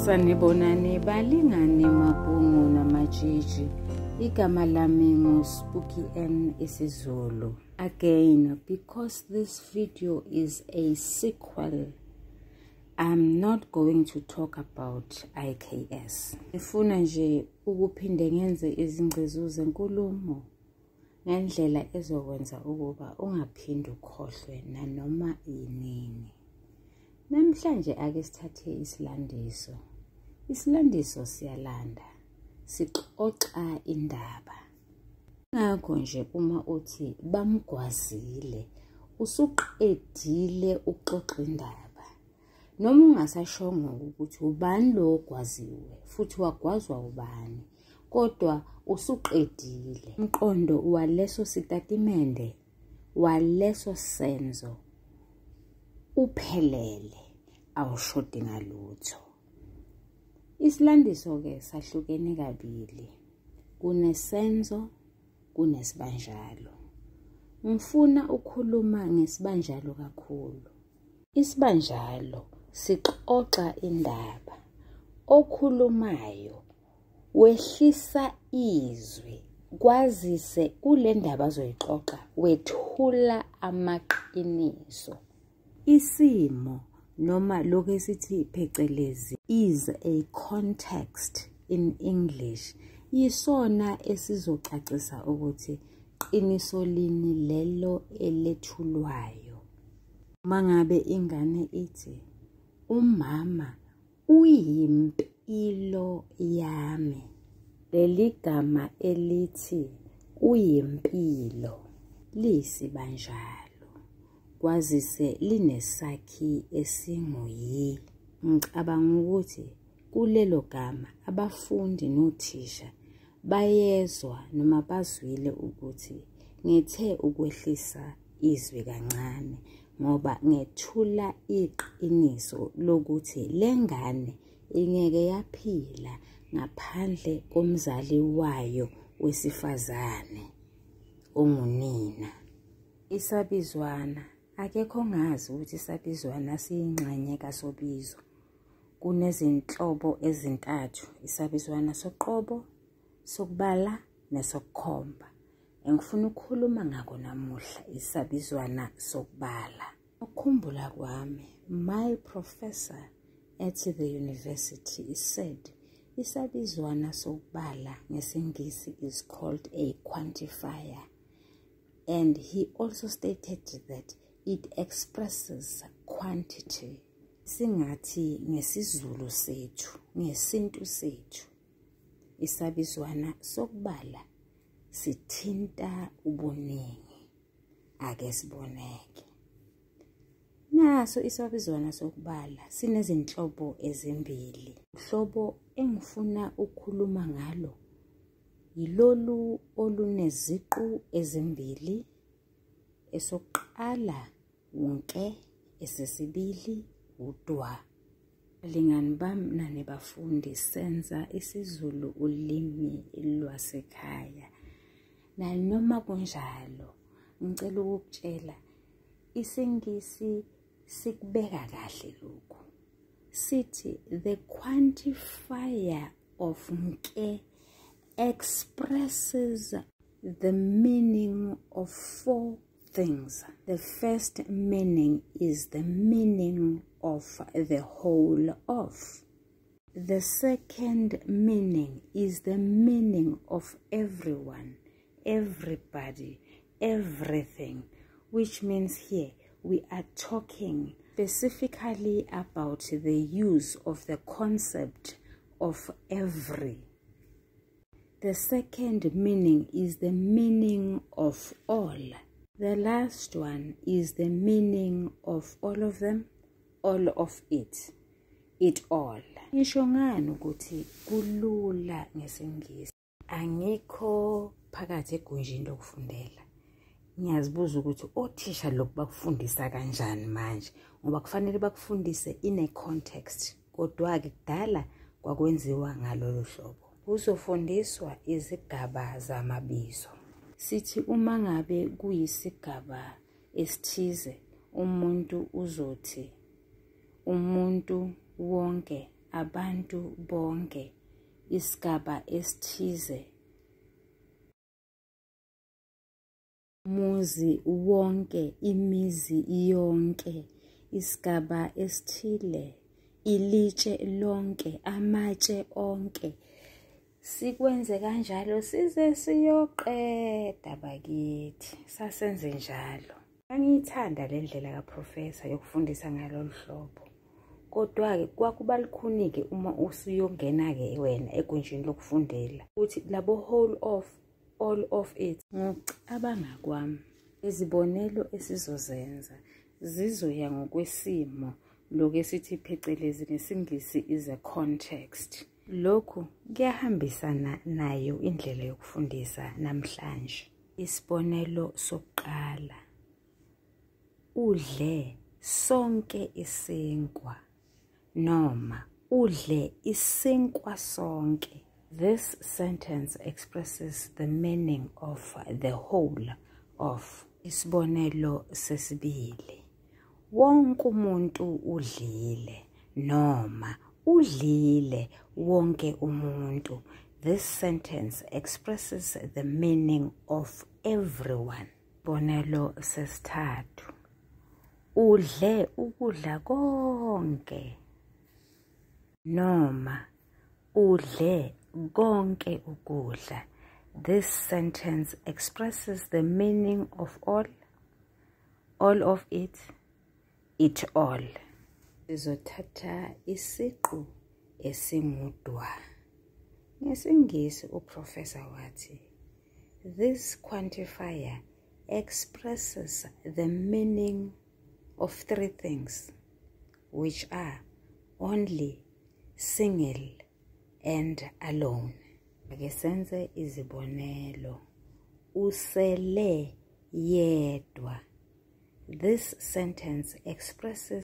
Sanibonani balingani mabhungu namatshitshi. Igama lami nguSpooky N isiZulu. Again, because this video is a sequel, I'm not going to talk about IKS. Ngifuna nje ukuphinde ngenze izingcezu zenkulumo ngendlela ezokwenza ukuba ungaphindi ukhohlwe nanoma yinini. Namhlanje ake sithathe isilandiso. Isilandiso siyalanda, sixoxa indaba. Ngakho nje uma uthi bamgwazile, usuqedile ukuxoxa indaba. Noma ungasashongo ukuthi ubani lo ogwaziwe futhi wagwazwa ubani, kodwa usuqedile. Umqondo waleso sitatimende, waleso senzo uphelele, awushodi ngalutho. Isilandiso-ke sahlukene kabili. Kunesenzo, kunesibanjalo. Ngifuna ukukhuluma ngesibanjalo kakhulu. Isibanjalo sixoxa indaba. Okhulumayo wehlisa izwi kwazise kule ndaba azoyixoxa wethula amaqiniso. Isimo noma lokhu esithi phecelezi is a context in English yisona esizocacisa ukuthi qiniso lini lelo elethulwayo. Uma ngabe ingane ithi umama uyimpilo yami, leli gama elithi uyimpilo liyisibanjalo kwazise linesakhi esinguyi. Ngicabanga ukuthi kulelo gama abafundi nothisha bayezwa noma bazwile ukuthi ngithe ukwehlisa izwi kancane ngoba ngethula iqiniso lokuthi lengane ingeke yaphila ngaphandle komzali wayo wesifazane ongunina. Isabizwana, akekho ongazi ukuthi isabizwana siyingxenye kasobizo. Kunezinhlobo ezintathu, isabizwana soqobo, sokubala nesokukhomba. Engifuna ukukhuluma ngako namuhla isabizwana sokubala. Ukukhumbula kwami, my professor at the university said isabizwana sokubala ngesiNgisi is called a quantifier, and he also stated that it expresses quantity. Singathi ngesiZulu sethu, ngesintu sethu, isabizwana sokubala sithinta ubuningi. Ake siboneke. Naso isabizwana sokubala sinezinhlobo ezimbili. Uhlobo engifuna ukukhuluma ngalo yilolu oluneziqu ezimbili. Esokuqala unke, esesibili udwa. Balingani bami nani bafundi, senza isiZulu ulimi lwasekhaya. Nanoma kunjalo, ngicela ukukutshela, isiNgisi sikubeka kahle lokhu. Sithi the quantifier of nke expresses the meaning of four things. The first meaning is the meaning of the whole of. The second meaning is the meaning of everyone, everybody, everything, which means here we are talking specifically about the use of the concept of every. The second meaning is the meaning of all. The last one is the meaning of all of them, all of it, it all. Ngisho ngani ukuthi kulula ngesiNgisi? Angikho phakathi egunjini lokufundela. Ngiyazibuza ukuthi othisha lokhu bakufundisa kanjani manje, ngoba kufanele bakufundise in a context. Kodwa-ke kudala kwakwenziwa ngalolu hlobo. Kuzofundiswa izigaba zamabizo. Sithi uma ngabe kuyisigaba esithize, umuntu uzothi umuntu wonke, Abantu bonke, isigaba esithize, umuzi wonke, imizi yonke, isigaba esithile, ilitshe lonke, amatshe onke. Sikwenze kanjalo size siyoqeda bakithi. Sasenze njalo. Ngangiyithanda le ndlela kaProfesa yokufundisa ngalolu hlobo. Kodwa-ke kwakuba lukhuni-ke uma usuyongena-ke wena egunjini lokufundela ukuthi labo whole of, all of it. Ngokucabanga kwami, izibonelo esizozenza zizoya ngokwesimo, lokhu esithi phecelezi ngesiNgisi is a context. Lokhu kuyahambisana nayo indlela yokufundisa namhlanje. Isibonelo sokuqala, udle sonke isinkwa noma udle isinkwa sonke. This sentence expresses the meaning of the whole of. Isibonelo sesibili, wonke umuntu udlile noma udlile wonke umuntu. This sentence expresses the meaning of everyone. Isibonelo sesithathu, udle ukudla konke noma udle konke ukudla. This sentence expresses the meaning of all, all of it, it all. Sizothatha isiqu esingudwa. NgesiNgisi uProfessor wathi, this quantifier expresses the meaning of three things, which are only, single, and alone. Ake senze izibonelo. Usele yedwa. This sentence expresses